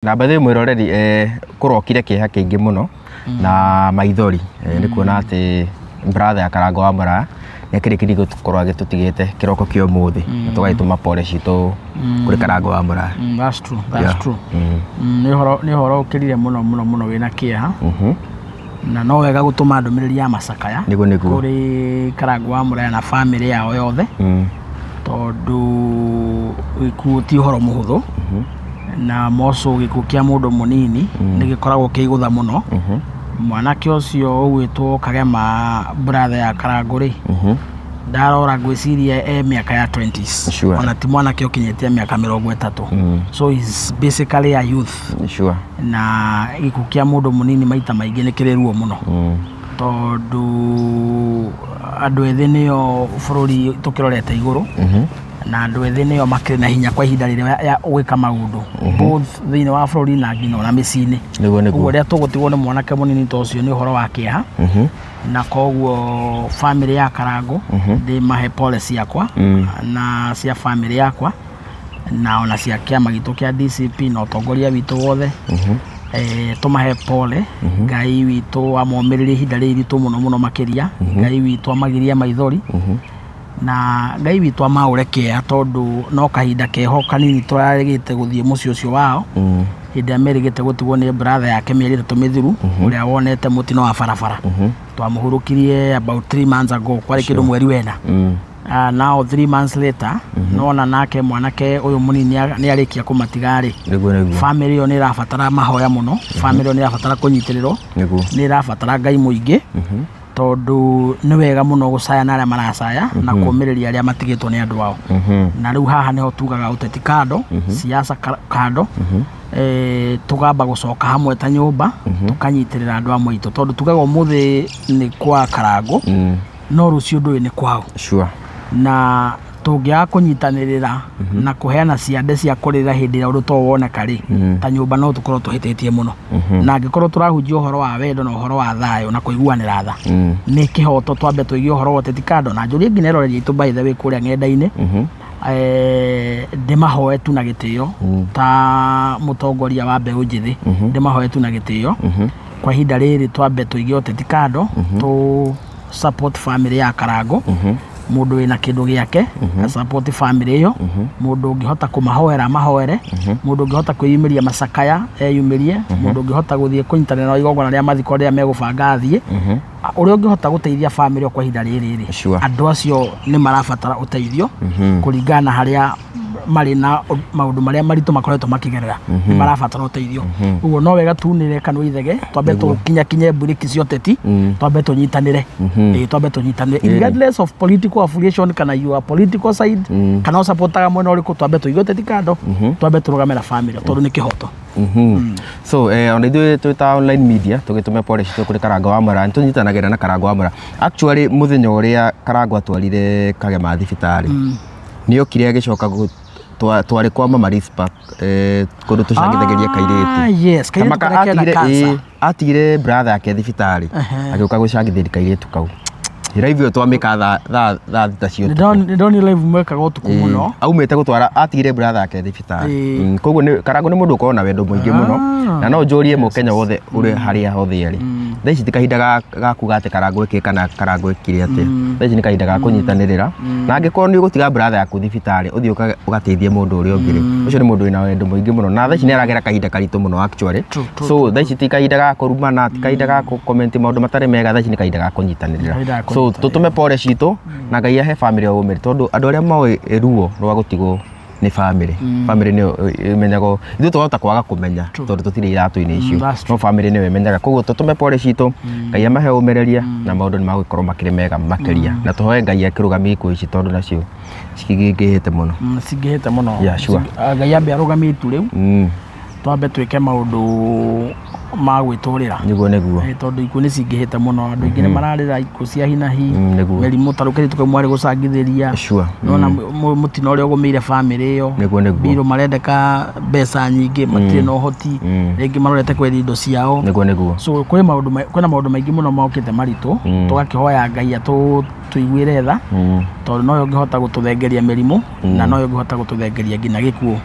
Na by the way mwĩroreri, kũrokire kĩeha kĩingĩ mũno na maithori, nĩ kuona atĩ brother ya Karango wa Mũraya nĩ akĩrĩkirie gũkorwo agĩtũtigĩte kĩroko kĩa ũmũthĩ, na tũgagĩtũma pole citũ kũrĩ Karango wa Mũraya. That's true. That's true. Nĩ ũhoro ũkĩrire mũno mũno mũno wĩna kĩeha, na no wega gũtũma ndũmĩrĩri ya macakaya Nĩguo nĩguo. kũrĩ Karango wa Mũraya na bamĩrĩ yao yothe, tondũ gĩkuũ ti ũhoro mũhũthũ, na moco gĩkuũ kĩa mũndũ mũnini nĩ gĩkoragwo kĩ igũtha mũno. Mwanake ũcio ũgwĩtwo Kagema, brother ya Karango rĩ, ndarora ngwĩciria e mĩaka ya 20s. Ona ti mwanake ũkinyĩtie mĩaka 30. So is basically a youth. Na gĩkuũ kĩa mũndũ mũnini maita maingĩ nĩ kĩrĩ ruo mũno, tondũ andũ ethĩ nĩo bũrũri tũkĩrorete igũrũ, na andũ ethĩ nĩo makĩrĩ na hinya kwa ihinda rĩrĩa ya gwĩka maũndũ, both thĩinĩ wa bũrũri na nginya ona mĩciĩ-inĩ. Nĩguo Ũguo nĩguo. rĩrĩa tũgũtigwo nĩ mwanake mũnini ta ũcio nĩ ũhoro wa kĩeha, na koguo bamĩrĩ ya Karango ndĩmahe pole ciakwa na cia bamĩrĩ yakwa na ona cia kĩama gitũ kĩa DCP na ũtongoria witũ wothe. Tũmahe pole. Ngai witũ amomĩrĩrie ihinda rĩrĩ iritũ mũno mũno makĩria. Ngai witũ amagirie maithori, na Ngai witũ amaũre kĩeha, tondũ no kahinda keho kanini tũrarĩgĩte gũthiĩ mũciĩ ũcio wao, hĩndĩ ĩrĩa merĩgĩte gũtigwo nĩ brother yake mĩeri 3 mĩthiru, ũrĩa wonete mũtino wa barabara. Twamũhurũkirie about 3 months ago, kwarĩ kĩndũ mweri wena. Now 3 months later, nona nake mwanake ũyũ mũnini nĩ arĩkia kũmatiga rĩ. Nĩguo nĩguo. Family ĩyo nĩ ĩrabatara mahoya mũno, family ĩyo nĩ ĩrabatara kũnyitĩrĩrwo, nĩ ĩrabatara Ngai mũingĩ, tondũ nĩ wega mũno gũcaya na arĩa maracaya na kũmĩrĩria arĩa matigĩtwo nĩ andũ ao. Na rĩu haha nĩho tugaga ũteti kando, siasa kando, tũgamba gũcoka hamwe ta nyũmba, tũkanyitĩrĩra andũ amwe aitũ, tondũ tugaga ũmũthĩ nĩ kwa Karangũ, no rũciũ ndũĩ nĩ kwao. Na tũngĩaga kũnyitanĩrĩra na kũheana ciande cia kũrĩra hĩndĩ ĩrĩa ũndũ to woneka rĩ, ta nyũmba no tũkorwo tũhĩtĩtie mũno. Na angĩkorwo tũrahunjia ũhoro wa wendo na ũhoro wa thayũ na kũiguanĩra tha, nĩ kĩhoto twambe tũige ũhoro wa ũteti kando, na njũrie nginya eroreri aitũ, by the way, kũrĩa ng'enda-inĩ, ndĩmahoe tu na gĩtĩo, ta mũtongoria wa mbeũ njĩthĩ, ndĩmahoe tu na gĩtĩo, kwa ihinda rĩrĩ twambe tũige ũteti kando, tũ support family ya Karango. Mũndũ wĩna kĩndũ gĩake support family ĩyo, mũndũ ũngĩhota kũmahoera amahoere, mũndũ ũngĩhota kwĩyumĩria macakaya eyumĩrie, mũndũ ũngĩhota gũthiĩ kũnyitanĩra na igongona rĩa mathiko rĩrĩa megũbanga athiĩ, ũrĩa ũngĩhota gũteithia family ĩyo kwa ihinda rĩrĩ rĩ, andũ acio nĩ marabatara ũteithio kũringana na harĩa marĩ na maũndũ marĩa maritũ makoretwo makĩgerera. Nĩ marabatara ũteithio. Ũguo no wega tunĩre kanua ithege, twambe tũkinyakinye mburĩki cia ũteti, twambe tũnyitanĩre. Ĩĩ, twambe tũnyitanĩre regardless of political affiliation kana your political side, kana ũsupportaga mwena ũrĩkũ. Twambe tũige ũteti kando, twambe tũrũgame na family, tondũ nĩ kĩhoto. So ona ithuĩ twĩ ta online media tũgĩtũme pole citũ kũrĩ Karango wa Mũraya. Nĩ tũnyitanagĩra na Karango wa Mũraya. Actually, mũthenya ũrĩa Karango atwarire Kagema thibitarĩ, nĩ okire agĩcoka twarĩ kwa Mama Rispa, kũndũ tũcangithagĩria kairĩtu. Ah, yes, kairĩtu Kamaka karĩa kena atigire cancer. ĩĩ, atigire brother yake thibitarĩ, agĩũka gũcangithĩria kairĩtu kau. Live ĩyo twamĩka thaa 6 cia ũtukũ. Nĩ ndonire live mwekaga ũtukũ mũno. Aumĩte gũtwara, atigire brother yake thibitarĩ. Koguo nĩ Karango nĩ mũndũ ũkoragwo na wendo mũingĩ mũno, na no njũrie mũkenya wothe ũrĩ harĩa hothe arĩ, thaa ici ti kahinda ga kuga atĩ Karango ĩkĩ kana Karango ĩkire atĩa. Thaa ici nĩ kahinda ga kũnyitanĩrĩra, na angĩkorwo nĩ ũgũtiga brother yaku thibitarĩ ũthiĩ ũgateithie mũndũ ũrĩa ũngĩ rĩ, ũcio nĩ mũndũ wĩna wendo mũingĩ mũno, na thaa ici nĩ aragera kahinda karitũ mũno actually. True, So thaa ici ti kahinda ga kũrumana, ti kahinda ga kũ-comment maũndũ matarĩ mega. Thaa ici nĩ kahinda ga kũnyitanĩrĩra. Kahinda ga So tũtũme pole citũ, na Ngai ahe family ũmĩrĩ, tondũ andũ arĩa moĩ ruo rwa gũtigwo nĩ family, family nĩyo ĩmenyaga. Ithuĩ twahota kwaga kũmenya tondũ tũtirĩ iratũ-inĩ icio, That's no family nĩyo ĩmenyaga. Koguo tũtũme pole citũ, Ngai amahe ũmĩrĩria, na maũndũ nĩ magũkorwo makĩrĩ mega makĩria, na tũhoe Ngai akĩrũgamie ikuũ ici, tondũ nacio cingĩhĩte mũno. Cingĩhĩte mũno. Yeah, sure. Ngai ambe arũgamie itu rĩu, twambe twĩke maũndũ ma gwĩtũrĩra. Nĩguo nĩguo. Tondũ ikuũ nĩ cingĩhĩte mũno, andũ aingĩ nĩ mararĩra ikuũ cia hinahi, Nĩguo. mĩrimũ ta rũkĩrĩ tũkau mwarĩ gũcangithĩria. Nona mũtino ũrĩa ũgũmĩire family ĩyo. Nĩguo nĩguo. Mbirũ marendeka mbeca nyingĩ, matirĩ na ũhoti, rĩngĩ marorete kwendia indo ciao. Nĩguo nĩguo. So kwĩ maũndũ kwĩna maũndũ maingĩ mũno mokĩte maritũ. Tũgakĩhoya Ngai atũiguĩre tha, tondũ noyo ũngĩhota gũtũthengeria mĩrimũ na noyo ũngĩhota gũtũthengeria nginya gĩkuũ.